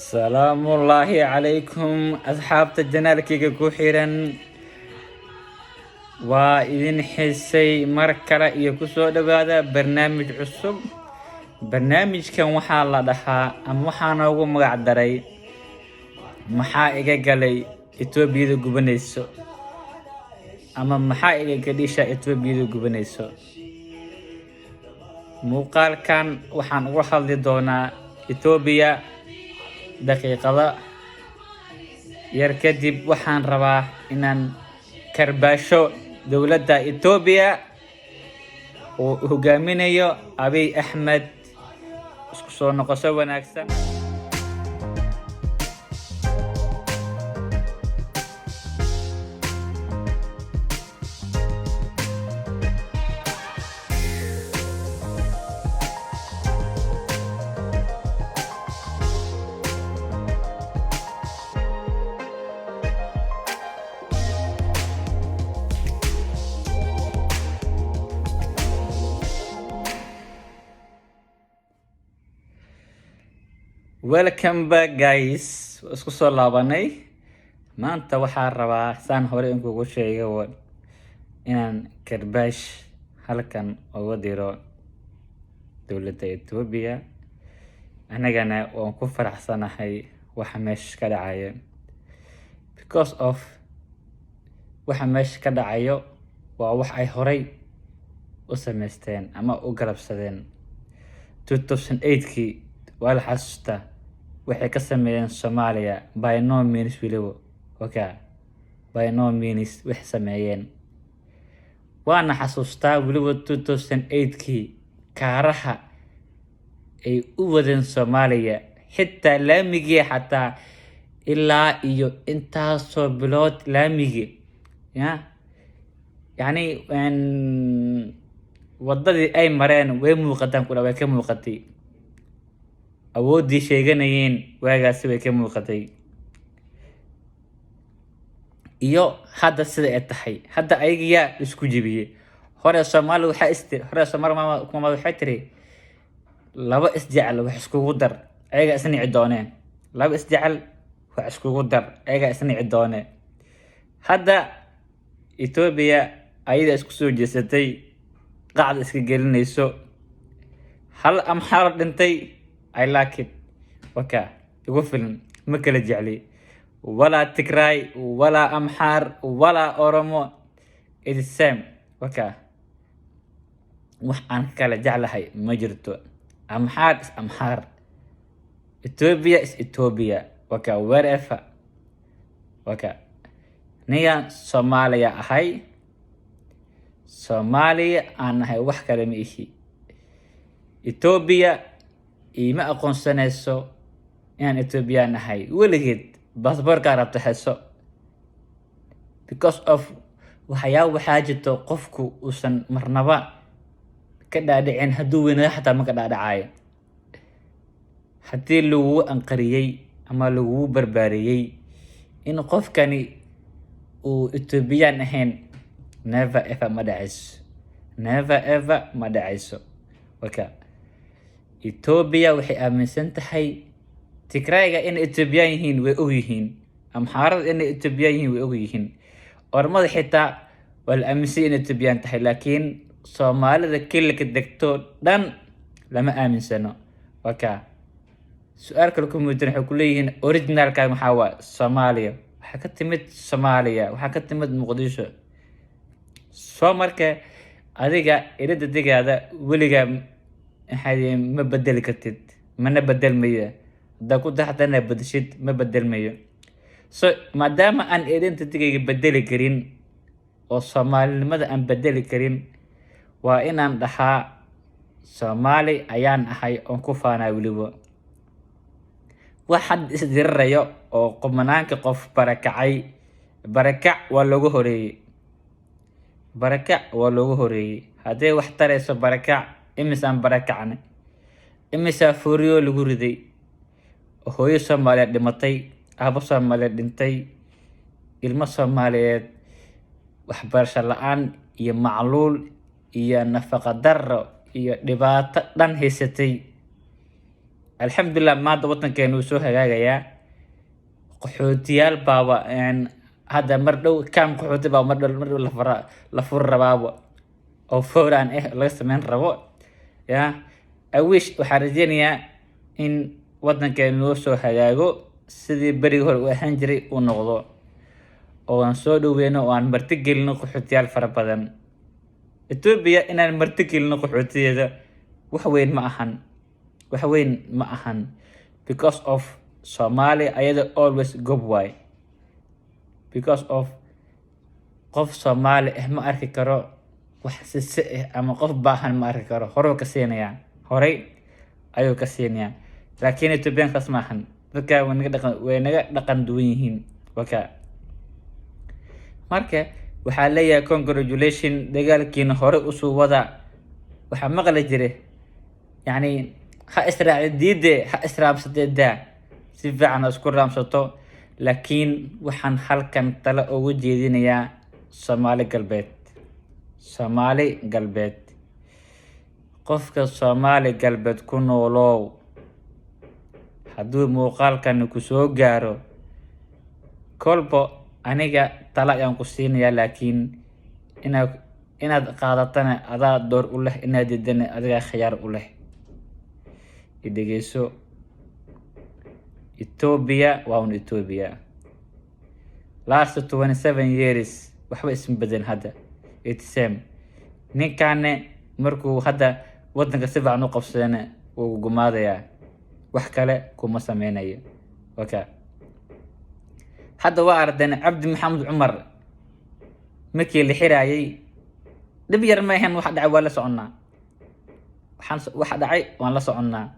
Salaamullaahi calaykum, asxaabta channelkayga ku xiran. Waa idin xiisay mar kale iyo kusoo dhawaada barnaamij cusub. Barnaamijkan waxaa la dhahaa ama waxaa noogu magac daray "Maxaa iga galay Etoobiyada gubanayso?" ama "Maxaa iga gadhisha Etoobiyada gubanayso?" Muuqaalkan waxaan uga hadli doonaa Etoobiya daqiiqado yar kadib. Waxaan rabaa inaan karbaasho dowladda Etoobiya oo hogaaminayo Abiy Axmed. Isku soo noqosho wanaagsan. Welcome back, guys. Waa isku soo laabanay. Maanta waxaa rabaa, saan hore inkugu sheegay, inaan karbaash halkan uga diro dowladda Etoobiya. Anagana waan ku faraxsanahay waxa meesha ka dhacaya, because of waxa meesha ka dhacayo waa wax ay horay u sameysteen ama u galabsadeen. 2008kii waa la xasuustaa waxay ka sameeyeen Soomaaliya. By no means weliba, okay, by no means waxay sameeyeen waana xasuustaa weliba. 2008kii kaaraha ay u wadeen Soomaaliya, xitaa laamigii, xataa ilaa iyo intaasoo bilood laamigii ya yacni wadadii ay mareen way muuqataan kula, way ka muuqatay awooddii sheeganayeen waagaasi, way ka muuqatay. Iyo hadda sida ay tahay, hadda ayagiyaa isku jebiyey. Hore Soomaali waxaa istiri, hore Soomaali mama waxay tiri: "Laba isjecel wax iskugu dar, ayagaa isnici dooneen." Laba isjecel wax iskugu dar, ayagaa isnici dooneen. Hadda Etoobiya ayada isku soo jeesatay, qacda iska gelinayso. Hal Amxaaro dhintay, I like it. Waka igu filan. Ma kala jecli walaa Tigray walaa Amxaar walaa Oromo. It is same. Waka wax aan ka kala jeclahay ma jirto. Amxaar is Amxaar, Ethiopia is Ethiopia. Waka wherever waka nigan Soomaaliya ahay, Soomaaliya aan ahay, wax kale ma ihi. Ethiopia iima aqoonsanayso inaan Ethiopian ahay weligeed. Baasboorkaa rabta heso, because of waxyaaba waxaa jirto qofku uusan marnaba ka dhaadhicin. Hadduu weynaado xataa ma ka dhaadhacayo. Haddii lagugu anqariyey ama lagugu barbaariyey in qofkani uu Ethiopian ahayn, never ever ma dhacayso, never ever ma dhacayso. Marka Ethiopia waxay aaminsan tahay Tigrayga inay Ethiopian yihiin, way og yihiin. Amxaarada inay Ethiopian yihiin, way og yihiin. Ormada xitaa waa la aaminsan inay Ethiopian tahay, laakiin Soomaalida kililka degto dhan lama aaminsano. Waka su-aal kale ku muujin waxay ku leeyihiin: "Originalka maxaa waa?" Soomaaliya waxaa ka timid, Soomaaliya waxaa ka timid Muqdisho. Soo marka adiga identitygaada weligaa maxaa ma bedeli kartid, mana bedelmayo. Haddaa ku daxdana bedeshid, ma bedelmayo. So maadaama aan identitygayga bedeli karin oo Soomaalinimada aan bedeli karin, waa inaan dhahaa Soomaali ayaan ahay oon ku faanaa. Weliba wax hadda isdirirayo oo qumanaanka qof barakacay, barakac waa loogu horeeyey, barakac waa loogu horeeyey. Hadday wax tarayso barakac, imisaan barakacnay? Imisaa fooriyo lagu riday? Hooyo Soomaaliyeed dhimatay, aabo Soomaaliyeed dhintay, ilmo Soomaaliyeed waxbarasho la-aan iyo macluul iyo nafaqa darro iyo dhibaato dhan haysatay. Alxamdulilah, maanta waddankeenu wuu soo hagaagayaa. Qaxootiyaal baaba hadda mar dhow, camp qaxooti baa mar dhow la furi rabaaba oo foreign ah laga sameyn rabo. Ya, I wish, waxaan rajeynayaa in waddankeenu noo soo hagaago, sidii berigii hore uu ahaan jiray uu noqdo, oo aan soo dhoweyno oo aan marti gelino qaxootiyaal fara badan. Ethiopia inaan marti gelino qaxootiyeeda wax weyn ma ahan, wax weyn ma ahan, because of Soomaali ayada always gob waay, because of qof Soomaali ah ma arki karo wax sise ah ama qof baahan ma arki karo. Horuu ka siinayaa, horay ayuu ka siinayaa. Laakiin Ethiopiankaas ma ahan. Dadka way naga dhaqan duwan yihiin. Waka marka waxaa leeyahay congratulation, dagaalkiina hore usuu wada. Waxaa maqli jiray, yacni, ha israacdi diide, ha israamsatee, daa si fiican ha isku raamsato. Laakiin waxaan halkan talo ugu jeedinayaa Soomaali Galbeed. Soomaali Galbeed, qofka Soomaali Galbeed ku noolow, hadduu muuqaalkani ku soo gaaro, kolba aniga talo ayaan ku siinayaa, laakiin inaad qaadatana adaa door u leh, inaad diidana adigaa khiyaar u leh. Dhegeyso, Ethiopia waa un Ethiopia. Last 27 years waxba isma bedelin. Hadda it's same. Ninkaane markuu hadda waddanka si fiican u qabsadana, wuu gumaadayaa, wax kale kuma sameynayo. Okay, hadda waa aragteen Cabdi Maxamed Cumar markii la xiraayay, dhib yar ma ahayn. Waxa dhacay waa la soconnaa, waxa dhacay waan la soconnaa.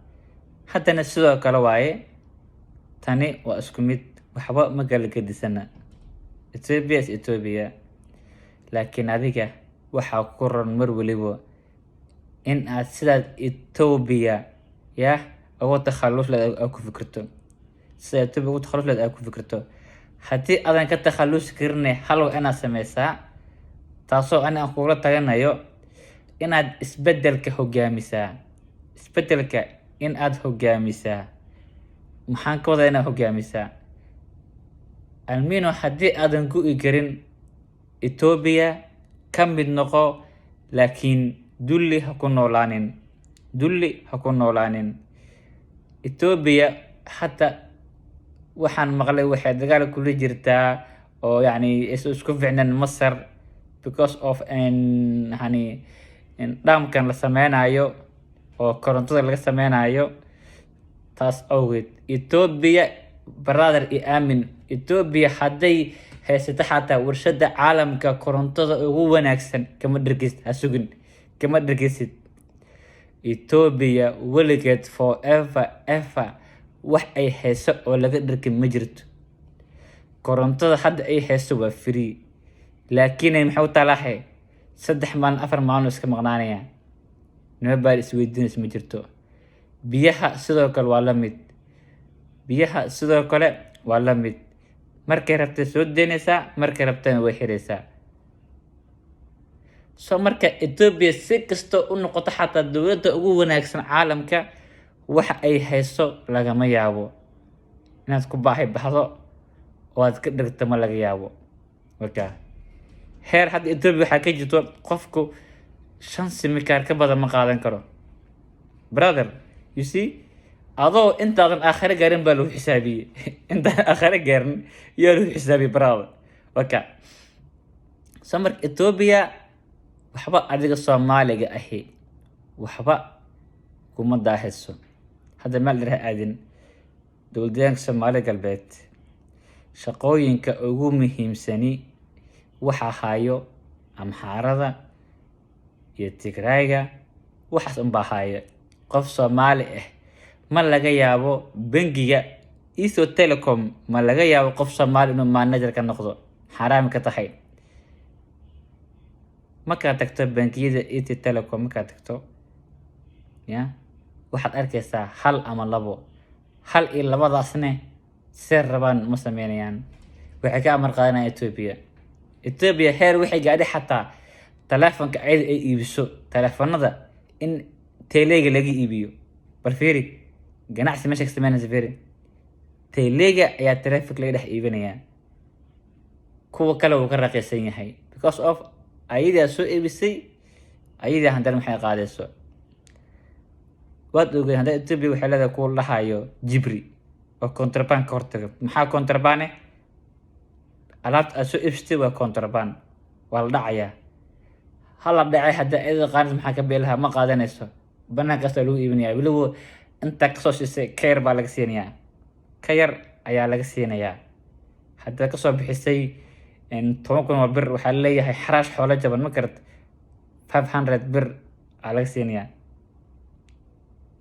Haddana sidoo kale waaye, tani waa isku mid, waxba ma kala gedisana. Ethiopia is Ethiopia. Laakiin adiga waxaa ku ron mar waliba in aad sidaad Ethiopia yah uga takhallus leed aad ku fikirto, sidaad Ethiopia uga takhallus leed aad ku fikirto. Haddii aadan ka takhallusi karinne, hal waa inaad sameysaa, taasoo ani aan kugula talinayo: inaad isbeddelka hogaamisaa. Isbeddelka in aad hogaamisaa, maxaan ka wadaa inaad hogaamisaa? Almino, haddii aadan go'i karin Ethiopia, ka mid noqo, laakiin dulli ha ku noolaanin, dulli ha ku noolaanin. Ethiopia hadda waxaan maqlay waxay dagaal kula jirtaa oo yacni isku ficneen Masar because of yani dam-kan la sameynayo oo korontada laga sameynayo. Taas awgeed Ethiopia, brother iyo aamin, Ethiopia hadday haysato xataa warshada caalamka korontada ugu wanaagsan, kama dhergeysid. Ha sugin, kama dhergeysid. Ethiopia weligeed, forever ever, wax ay hayso oo laga dhergin ma jirto. Korontada hadda ay hayso waa free, laakiin maxay u talaahay? 3 maalin, 4 maalin iska maqnaanaya, nima baar isweydiinaysa ma jirto. Biyaha sidoo kale waa la mid, biyaha sidoo kale waa la mid. Markay rabtay soo deynaysaa, markay rabtayna way xiraysaa. So marka Ethiopia si kastoo u noqoto xataa dowladda ugu wanaagsan caalamka, waxa ay hayso lagama yaabo inaad ku baahi baxdo oo aad ka dhigto, ma laga yaabo. Marka heer hadda Ethiopia waxaa ka jirto qofku shan SIM card ka badan ma qaadan karo. Brother, you see, adoo intaadan aakhare gaarin baa lagu xisaabiyey. Intaadan aakhare gaarin yaa lagu xisaabiyey, brother. Waka, so marka Ethiopia waxba adiga Soomaaliga ahi waxba kuma daahiso. Hadda meel dheer ha aadin. Dowladdeegaanka Soomaali Galbeed shaqooyinka ugu muhiimsani waxa hayo Amxaarada iyo Tigrayga, waxaas unbaa haya. Qof Soomaali ah ma laga yaabo bangiga Ethio Telecom, ma laga yaabo qof Soomaali inuu manager ka noqdo. Xaraami ka tahay. Markaad tagto bangiyada Ethio Telecom, markaad tagto, ya, waxaad arkaysaa hal ama labo. Hal iyo labadaasne see rabaan ma sameynayaan, waxay ka amar qaadanayaan Ethiopia. Ethiopia heer waxay gaadhay xataa telefonka ayada ay iibiso, telefonada in teleega laga iibiyo. Bal fiiri, Ganacsi meesha ka sameynaysa feri, teeleega ayaa traffic laga dhex iibinayaa. Kuwa kale wuu ka raqiisan yahay because of ayadaa soo iibisay, ayadaa haddana maxay qaadayso waad ogeen. Hadda Ethiopia waxay leedahay kuwa la dhahayo jibri oo contraband ka hortaga. Maxaa contraband eh? Alaabta aad soo iibsatay waa contraband, waa la dhacayaa. Hala dhacay hadda iyada qaanaysa, maxaa ka beelaha? Ma qaadanayso, banaankaas waa lagu iibinayaa. Weliba intaa kasoo siisay ka yar baa laga siinayaa, ka yar ayaa laga siinayaa. Haddaad kasoo bixisay 10,000 oo bir, waxaa leeyahay xaraash xoolo jaban, ma garad? 500 bir aa laga siinayaa,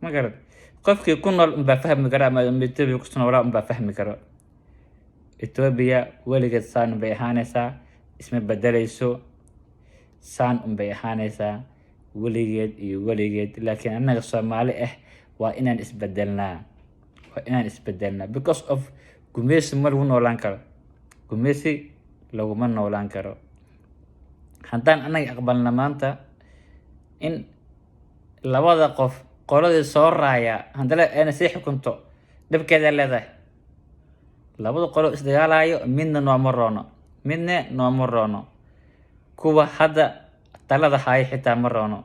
ma garad? Qofkii ku nool unbaa fahmi kara, ama Ethiopia ku noolaa unbaa fahmi karo. Ethiopia weligeed saan unbay ahaanaysaa, isma bedelayso, saan unbay ahaanaysaa weligeed iyo weligeed. Laakiin annaga Soomaali ah waa inaan isbedelnaa, waa inaan isbedelnaa, because of gumeysi ma lagu noolaan karo, gumeysi laguma noolaan karo. Haddaan annaga aqbalna maanta in labada qof qoladii soo raaya haddana ayna sii xukunto, dhibkeedaa leedahay. Labada qolo isdagaalayo midna nooma roono, midna nooma roono. Kuwa hadda talada haya xitaa ma roono,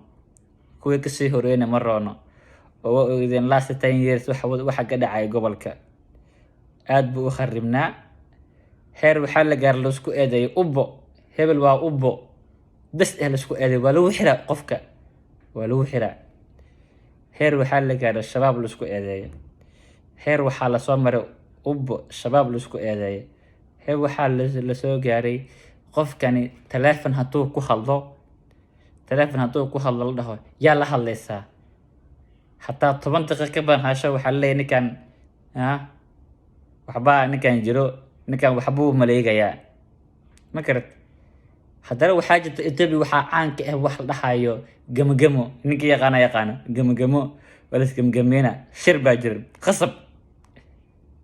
kuwii kasii horeyna ma roono. Oo waa ogdeen last 10 years waxa ka dhacay gobolka, aad buu u kharibnaa. Heer waxaa la gaara laisku eedeeyo ubbo, hebel waa ubbo bes eh, laisku eedeeyo, waa lagu xiraa qofka, waa lagu xiraa. Heer waxaa la gaaray Shabaab laisku eedeeyo. Heer waxaa lasoo maray ubbo, Shabaab laisku eedeeyo. Heer waxaa lasoo gaaray qofkani taleefon hadduu ku hadlo, taleefon hadduu ku hadlo, la dhaho: "Yaa la hadlaysaa?" Hataa 10 daqiiqo ka badan hasho, waxaa laleeyahay ninkan waxbaa ninkan jiro, ninkan waxbuu maleegayaa, ma garat? Haddana waxaa jirta Ethiopia waxaa caanka ah wax la dhahayo gamagamo. Ninka yaqaana yaqaano gamagamo, waa la isgamgameyna. Shir baa jiro, khasab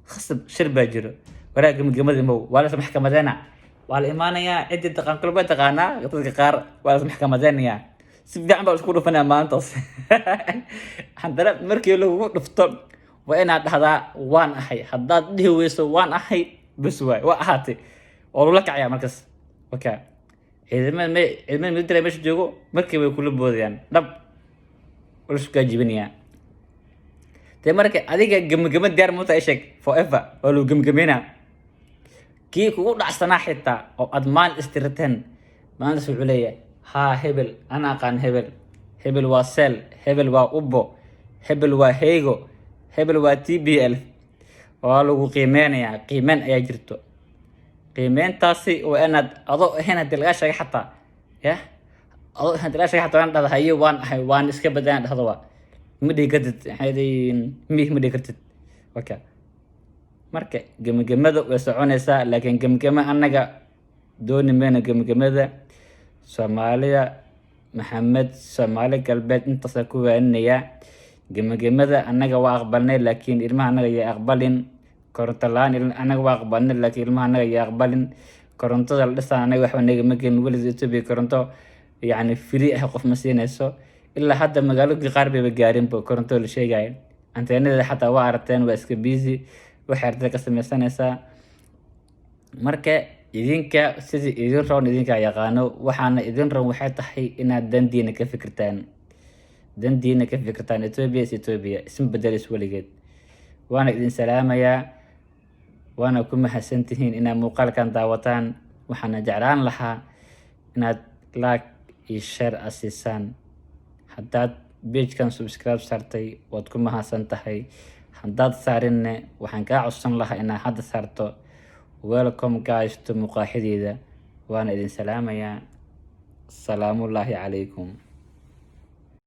khasab shir baa jiro. Waraa gamagamada imow, waa la is maxkamadeena, waa la imaanayaa. Ciddii taqaan kulba taqaanaa, dadka qaar waa la is maxkamadeynayaa, si fiican baa isku dhufanaya maalintaas. Haddana markii lagugu dhufto waa inaad dhahdaa "waan ahay". Haddaad dhihi weyso "waan ahay", bes waay, waa ahaatay oo lula kacaya markaas. Okay, ciidamada me ciidamada military meesha joogo markii way kula boodayaan, dhab waa la isku gaajibinayaa. Dee marka adiga gamagama diyaar muuta? Sheeg, forever waa lagu gamgameynaa. Kii kugu dhacsanaa xitaa oo aad maalin istirateen, maalintaas wuxuu leeyahay: "Haa, hebel ana aqaan, hebel, hebel waa seel, hebel waa ubbo, hebel waa heygo, hebel waa TPLF." Waa lagu qiimeynayaa, qiimeyn ayaa jirto. Qiimeyntaasi waa inaad adoo ahayn hadii lagaa sheegay xataa, yah, adoo ahayn hadii lagaa sheegay xataa, waan dhahda: "Haye, waan ahay, waan iska bedelaan." Dhahdo waa ma dhihi kartid, maxay mih, ma dhihi kartid. Okay, marka gemagemada way soconaysaa, laakiin gemgeme annaga dooni mayno. Gemgemada Soomaalida Maxamed, Soomaali Galbeed, intaasa ku waaninayaa. Gemagemada annaga waa aqbalnay, laakiin ilmaha annaga yay aqbalin. Koronto la-aan annaga waa aqbalnay, laakiin ilmaha annaga yay aqbalin. Korontada la dhisaan annaga waxba nagama gelin. Weligeed Ethiopia koronto yacni free ah qof ma siinayso. Ilaa hadda magaalooyinka qaar bayba gaarinba koronto la sheegaya. Anteenadeeda xataa waa aragteen, waa iska busy, waxay artay ka sameysanaysaa. Marka idinka sidii idin roon idinkaa yaqaano. Waxaana idin roon waxay tahay inaad dandiina ka fikirtaan, dandiina ka fikirtaan. Ethiopia is Ethiopia, isma bedelis weligeed. Waana idin salaamayaa, waana ku mahadsantihiin inaad muuqaalkan daawataan. Waxaana jeclaan lahaa inaad like iyo share a siisaan. Haddaad page-kan subscribe saartay, waad ku mahadsan tahay. Haddaad saarinne, waxaan kaa codsan lahaa inaad hadda saarto. Welcome guys to muqaaxideeda. Waana idin salaamayaa. Salaamullaahi calaykum.